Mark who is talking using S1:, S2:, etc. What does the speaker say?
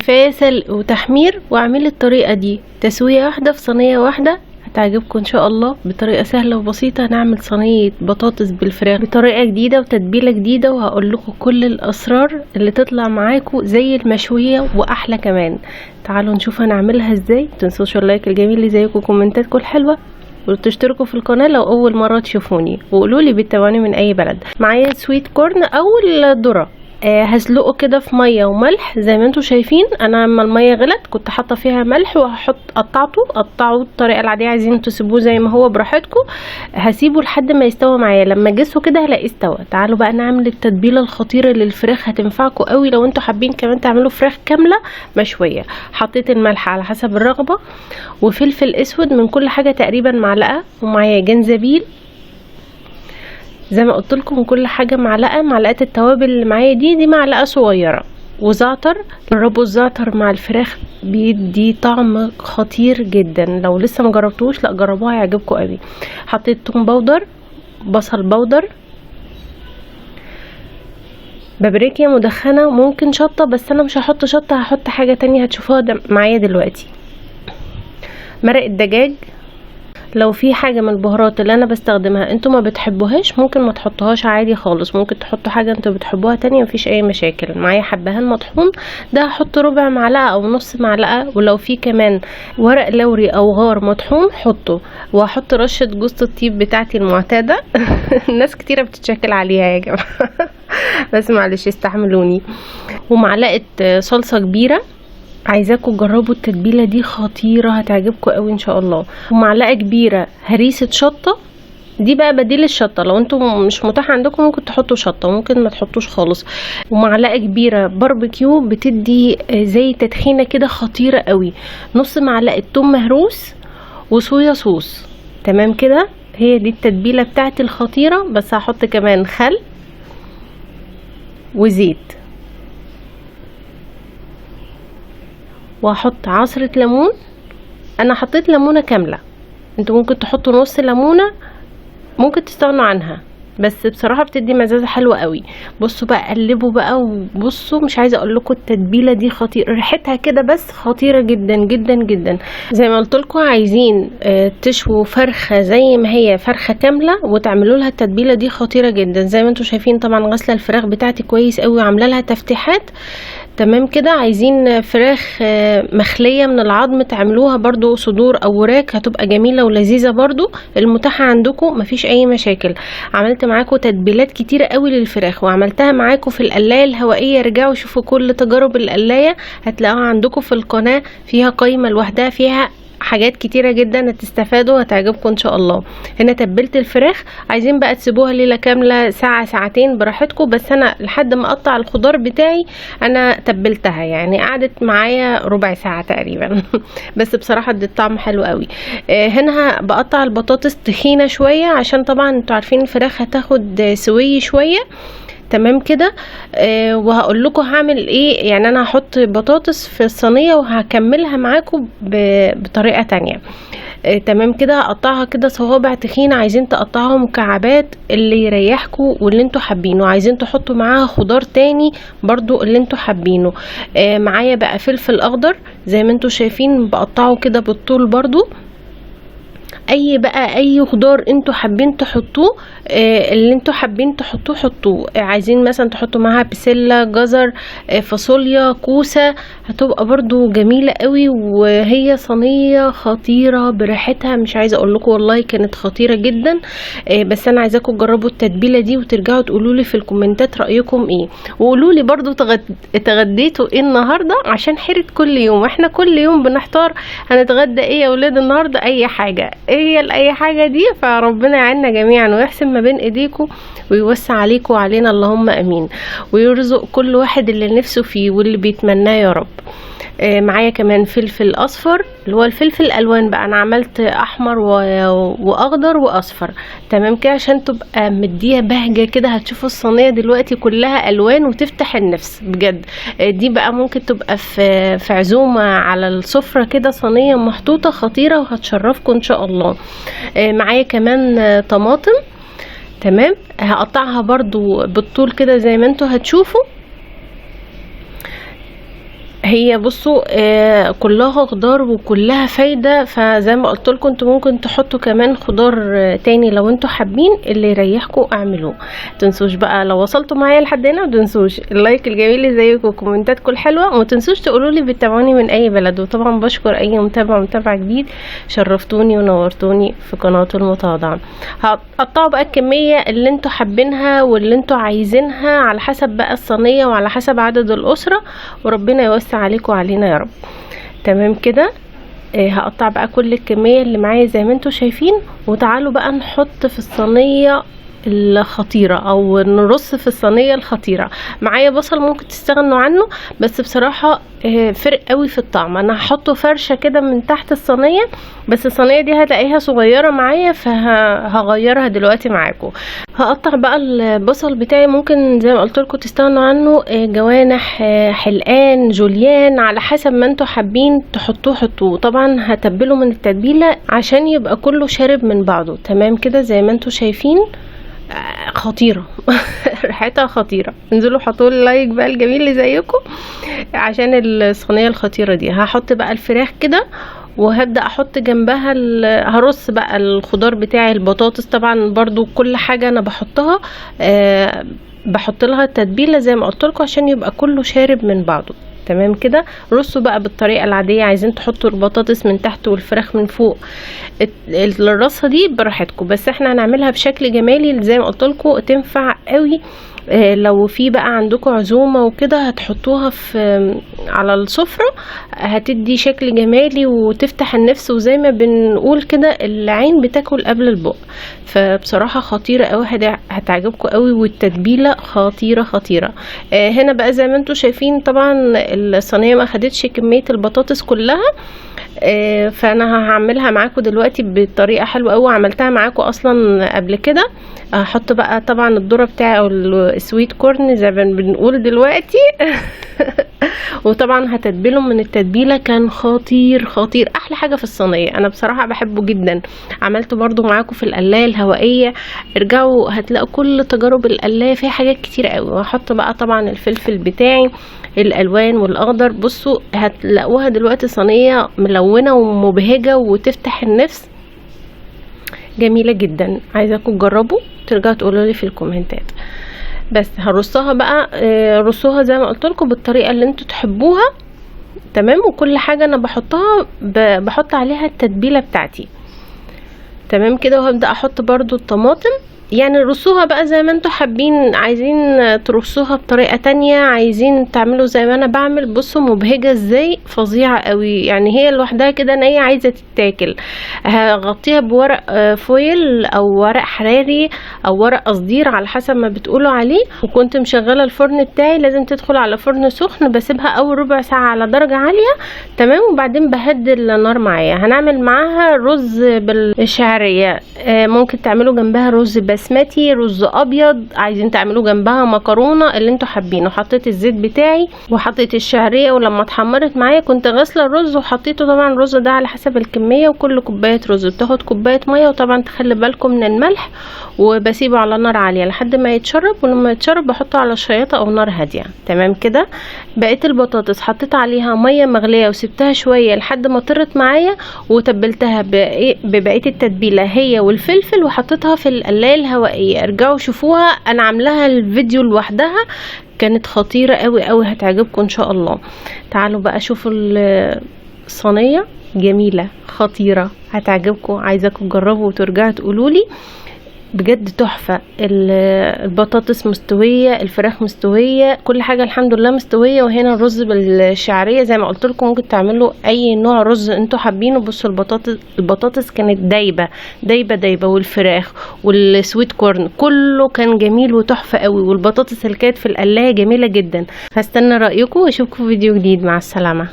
S1: كفاية سلق وتحمير، واعملي الطريقة دي تسويه واحدة في صينية واحدة، هتعجبكم ان شاء الله. بطريقة سهلة وبسيطة نعمل صينية بطاطس بالفراخ بطريقة جديدة وتتبيله جديدة، وهقول لكم كل الاسرار اللي تطلع معاكم زي المشويه واحلى كمان. تعالوا نشوف هنعملها ازاي. متنسوش ال like الجميل اللي زيكم وكومنتاتكم الحلوة، وتشتركوا في القناة لو اول مرة تشوفوني، وقولوا لي بتتابعوني من اي بلد. معايا sweet corn او الذرة، هسلقه كده في مية وملح زي ما انتم شايفين. انا لما المية غلت كنت حاطه فيها ملح، وهحط قطعته الطريقة العادية، عايزين تسيبوه زي ما هو براحتكم. هسيبه لحد ما يستوى معايا، لما جسه كده هلاقيه استوى. تعالوا بقى نعمل التتبيله الخطيرة للفراخ، هتنفعكم قوي لو انتم حابين كمان تعملوا فراخ كاملة مشوية. حطيت الملح على حسب الرغبة، وفلفل اسود من كل حاجة تقريبا معلقه، ومعايا جنزبيل زي ما قلت لكم كل حاجة معلقه. معلقه التوابل اللي معايا دي معلقه صغيرة، وزعتر. جربوا الزعتر مع الفراخ بيدي طعم خطير جدا، لو لسه ما جربتوش لا جربوها هيعجبكم قوي. حطيت توم powder، بصل powder، بابريكا مدخنه، ممكن شطه بس انا مش هحط شطه، هحط حاجة تانية هتشوفوها معايا دلوقتي. مرق الدجاج، لو في حاجة من البهارات اللي انا بستخدمها انتوا ما بتحبوهاش ممكن ما تحطوهاش عادي خالص، ممكن تحطوا حاجة انتوا بتحبوها تانية مفيش اي مشاكل. معايا حبهان مطحون، ده هحط ربع معلقه او نص معلقه، ولو في كمان ورق لوري او غار مطحون حطه. وهحط رشه جوز الطيب بتاعتي المعتادة الناس كتيرة بتتشكل عليها يا جماعة بس معلش استحملوني. ومعلقة صلصه كبيرة، عايزاكم تجربوا التتبيله دي خطيرة هتعجبكم قوي ان شاء الله. ومعلقة كبيرة هريسه شطه، دي بقى بديل الشطه، لو انتم مش متاح عندكم ممكن تحطوا شطه ممكن ما تحطوش خالص. ومعلقة كبيرة باربيكيو بتدي زي تدخينه كده خطيرة قوي. نص معلقه توم مهروس وصويا صوص. تمام كده، هي دي التتبيله بتاعتي الخطيرة. بس هحط كمان خل وزيت، وهحط عصرة ليمون. انا حطيت ليمونة كاملة، انتوا ممكن تحطوا نص ليمونة، ممكن تستغنوا عنها، بس بصراحة بتدي مزازة حلوة قوي. بصوا بقى قلبوا بقى، وبصوا مش عايزة اقول لكم التتبيلة دي خطيرة، ريحتها كده بس خطيرة جدا جدا جدا. زي ما قلت لكم عايزين تشووا فرخة زي ما هي فرخة كاملة وتعملوا لها التتبيلة دي خطيرة جدا. زي ما انتوا شايفين طبعا غسلة الفراخ بتاعتي كويس قوي وعامله لها تفتيحات. تمام كده، عايزين فراخ مخلية من العظم تعملوها برضو صدور او وراك، هتبقى جميلة ولذيذة برضو، المتاحة عندكم مفيش اي مشاكل. عملت معاكم تتبيلات كتيرة قوي للفراخ، وعملتها معاكم في القلاية الهوائية. رجعوا شوفوا كل تجارب القلاية هتلاقوها عندكم في القناة، فيها قائمة لوحدها فيها حاجات كتيرة جدا هتستفادوا هتعجبكم ان شاء الله. هنا تبلت الفراخ، عايزين بقى تسيبوها ليلة كاملة ساعة ساعتين براحتكم، بس انا لحد ما اقطع الخضار بتاعي انا تبلتها، يعني قعدت معايا ربع ساعة تقريبا بس بصراحة ادت طعم حلو قوي. هنا بقطع البطاطس تخينة شوية عشان طبعا انتوا عارفين الفراخ هتاخد سوية شوية. تمام كده، وهقول لكم هعمل ايه. يعني انا هحط بطاطس في الصينية وهكملها معاكم بطريقة تانية. تمام كده، هقطعها كده صوابع تخينة، عايزين تقطعها مكعبات اللي يريحكم واللي انتوا حابينه، عايزين تحطوا معاها خضار تاني برضو اللي انتوا حابينه. معايا بقى فلفل اخضر زي ما انتوا شايفين بقطعه كده بالطول برضو. اي بقى اي خضار انتوا حابين تحطوه، اللي انتوا حابين تحطوه حطوه. عايزين مثلا تحطوا معاها بسلة، جزر، فاصوليا، كوسة، هتبقى برضو جميلة قوي. وهي صينية خطيرة بريحتها مش عايزه اقول لكم والله كانت خطيرة جدا. بس انا عايزاكم تجربوا التتبيله دي وترجعوا تقولوا لي في الكومنتات رايكم ايه، وقولوا لي برضو اتغديتوا ايه النهارده، عشان حيره كل يوم، احنا كل يوم بنحتار هنتغدى ايه يا ولاد النهارده، اي حاجة ايه اي حاجة دي. فربنا يعيننا جميعا ويحسن ما بين ايديكم ويوسع عليكم وعلينا، اللهم امين، ويرزق كل واحد اللي نفسه فيه واللي بيتمناه يا رب. معايا كمان فلفل اصفر اللي هو الفلفل الالوان بقى، انا عملت احمر واخضر واصفر. تمام كده، عشان تبقى مديها بهجة كده. هتشوفوا الصينية دلوقتي كلها الوان وتفتح النفس بجد. دي بقى ممكن تبقى في عزومة على السفرة كده، صينية محطوطة خطيرة وهتشرفكم ان شاء الله. معايا كمان طماطم، تمام، هقطعها برضو بالطول كده زي ما انتوا هتشوفوا. هي بصوا كلها خضار وكلها فايدة، فزي ما قلت لكم انتوا ممكن تحطوا كمان خضار تاني لو انتوا حابين، اللي يريحكم اعملوه. تنسوش بقى لو وصلتوا معايا لحد هنا متنسوش ال like الجميل اللي زيكم وكومنتاتكم الحلوة، وما تنسوش تقولوا لي بتتابعوني من اي بلد. وطبعا بشكر اي متابع ومتابعة جديد شرفتوني ونورتوني في قناة المتواضعة. هتقطعوا بقى الكمية اللي انتوا حابينها واللي انتوا عايزينها على حسب بقى الصينية وعلى حسب عدد الأسرة، وربنا يوسع عليكم وعلينا يا رب. تمام كده. هقطع بقى كل الكمية اللي معايا زي ما انتوا شايفين. وتعالوا بقى نحط في الصينية الخطيرة او نرص في الصينية الخطيرة. معايا بصل ممكن تستغنوا عنه، بس بصراحة فرق قوي في الطعم. انا هحطه فرشة كده من تحت الصينية، بس الصينية دي هتلاقيها صغيرة معايا فهغيرها دلوقتي معاكم. هقطع بقى البصل بتاعي، ممكن زي ما قلت لكم تستغنوا عنه، جوانح، حلقان، جوليان، على حسب ما انتوا حابين تحطوه حطوه. طبعا هتبله من التتبيلة عشان يبقى كله شارب من بعضه. تمام كده زي ما انتوا شايفين، خطيرة ريحتها خطيرة. انزلوا حطوا لي like بقى الجميل اللي زيكم عشان الصينية الخطيرة دي. هحط بقى الفراخ كده، وهبدأ احط جنبها هرص بقى الخضار بتاعي، البطاطس طبعا برضو كل حاجة انا بحطها بحط لها التتبيلة زي ما قلت لكم عشان يبقى كله شارب من بعضه. تمام كده. رصوا بقى بالطريقة العادية، عايزين تحطوا البطاطس من تحت والفراخ من فوق، الرصه دي براحتكم، بس احنا هنعملها بشكل جمالي زي ما قلت لكم. تنفع قوي لو في بقى عندكم عزومة وكده، هتحطوها في على السفرة، هتدي شكل جمالي وتفتح النفس، وزي ما بنقول كده العين بتاكل قبل البق. فبصراحة خطيرة قوي، هتعجبكم قوي، والتتبيله خطيرة خطيرة. هنا بقى زي ما انتم شايفين طبعا الصينية ما خدتش كمية البطاطس كلها، فانا هعملها معاكم دلوقتي بطريقة حلوة قوي، عملتها معاكم اصلا قبل كده. هحط بقى طبعا الذرة بتاعي او ال sweet corn زي ما بنقول دلوقتي وطبعا هتتبله من التتبيله، كان خطير خطير، احلى حاجة في الصينية، انا بصراحة بحبه جدا. عملته برضو معاكم في القلايه الهوائية، ارجعوا هتلاقوا كل تجارب القلايه فيها حاجات كتير قوي. وهحط بقى طبعا الفلفل بتاعي الالوان والاخضر. بصوا هتلاقوها دلوقتي صينية ملونة ومبهجه وتفتح النفس، جميلة جدا. عايزاكم تجربوا ترجعوا تقولوا لي في الكومنتات. بس هرصها بقى، رصوها زي ما قلت لكم بالطريقة اللي انتوا تحبوها. تمام. وكل حاجة انا بحطها بحط عليها التتبيله بتاعتي. تمام كده. وهبدا احط برضو الطماطم، يعني رصوها بقى زي ما انتوا حابين، عايزين ترصوها بطريقة تانية، عايزين تعملوا زي ما انا بعمل. بصوا مبهجه ازاي، فظيعة قوي، يعني هي لوحدها كده نيه عايزه تتاكل. هغطيها بورق فويل او ورق حراري او ورق قصدير على حسب ما بتقولوا عليه. وكنت مشغله الفرن بتاعي، لازم تدخل على فرن سخن، بسيبها اول ربع ساعة على درجه عالية. تمام. وبعدين بهدي النار معايا. هنعمل معاها رز بالشعريه، ممكن تعملوا جنبها رز بسمتي، رز ابيض، عايزين تعملوا جنبها مكرونه، اللي انتوا حابينه. حطيت الزيت بتاعي وحطيت الشعرية، ولما اتحمرت معايا كنت غاسله الرز وحطيته. طبعا الرز ده على حسب الكمية، وكل كوباية رز بتاخد كوباية مية، وطبعا تخلي بالكم من الملح. وبسيبه على نار عالية لحد ما يتشرب، ولما يتشرب بحطه على شياطه او نار هادية. تمام كده. بقيت البطاطس حطيت عليها مية مغليه وسبتها شوية لحد ما طرت معايا، وتبلتها ببقية التتبيله هي والفلفل، وحطيتها في القلايه الهوائية. ارجعوا شوفوها، انا عاملاها الفيديو لوحدها، كانت خطيرة قوي قوي، هتعجبكم ان شاء الله. تعالوا بقى شوفوا الصينية، جميلة خطيرة، هتعجبكم، عايزاكم تجربوا وترجعوا تقولوا لي بجد تحفة. البطاطس مستوية، الفراخ مستوية، كل حاجة الحمد لله مستوية. وهنا الرز بالشعريه زي ما قلت لكم ممكن تعملوا اي نوع رز انتوا حابينه. بصوا البطاطس كانت دايبه دايبه دايبه، والفراخ وال sweet corn كله كان جميل وتحفه قوي، والبطاطس اللي كانت في القلايه جميلة جدا. هستنى رايكم واشوفكم في فيديو جديد. مع السلامة.